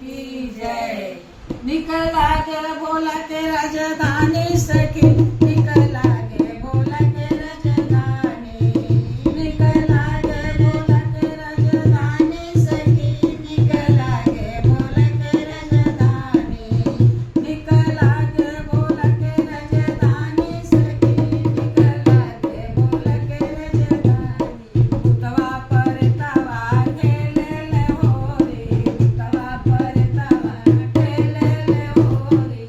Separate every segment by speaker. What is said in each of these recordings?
Speaker 1: की जय। निक लागे भोला के राजधानी सखी, निक लागे भोला के राजधानी, निक लागे भोला के राजधानी सखी, निक लागे भोला के राजधानी, निक लागे भोला के राजधानी सखी, निक लागे भोला के राजधानी। भूतवा परतवा खेले होरी, भूतवा परतवा खेले होरी।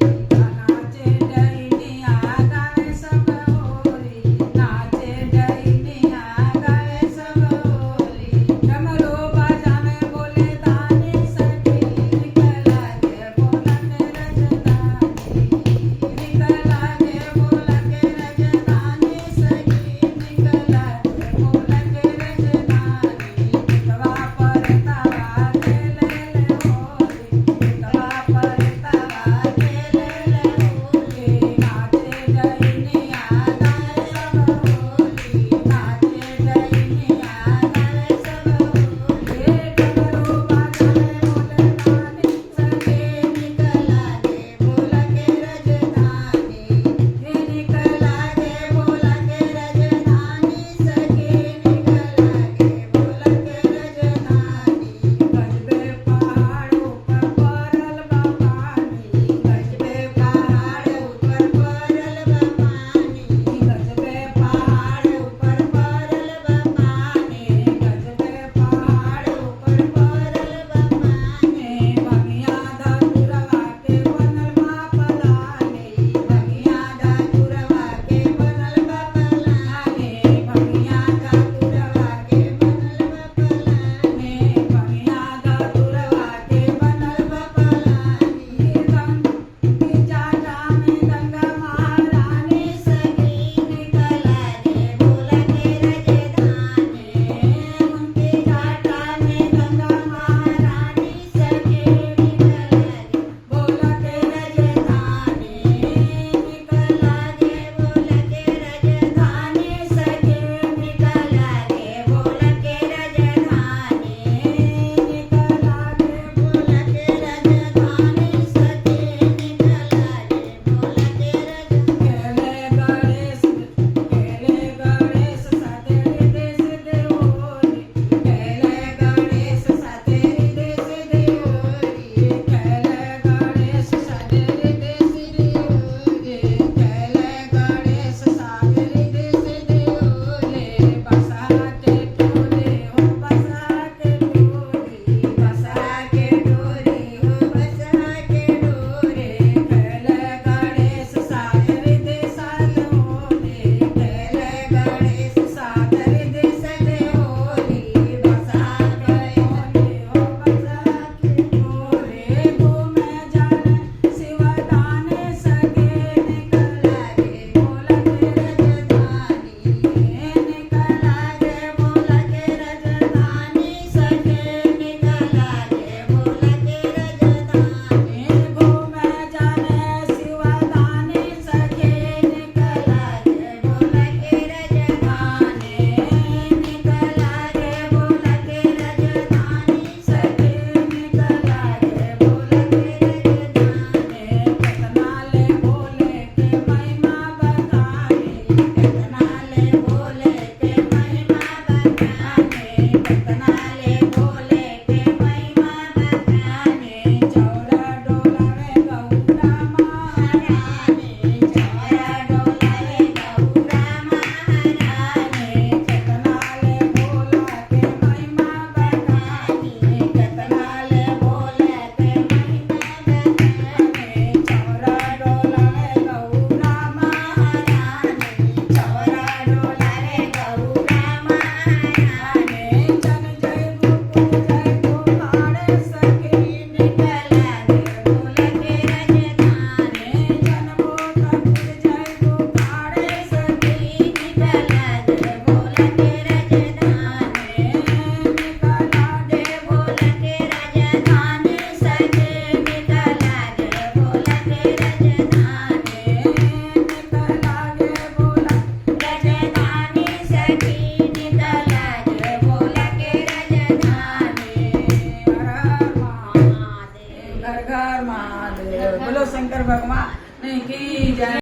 Speaker 1: ઘર ઘર મહાદેવ. બોલો શંકર ભગવાન કી જય.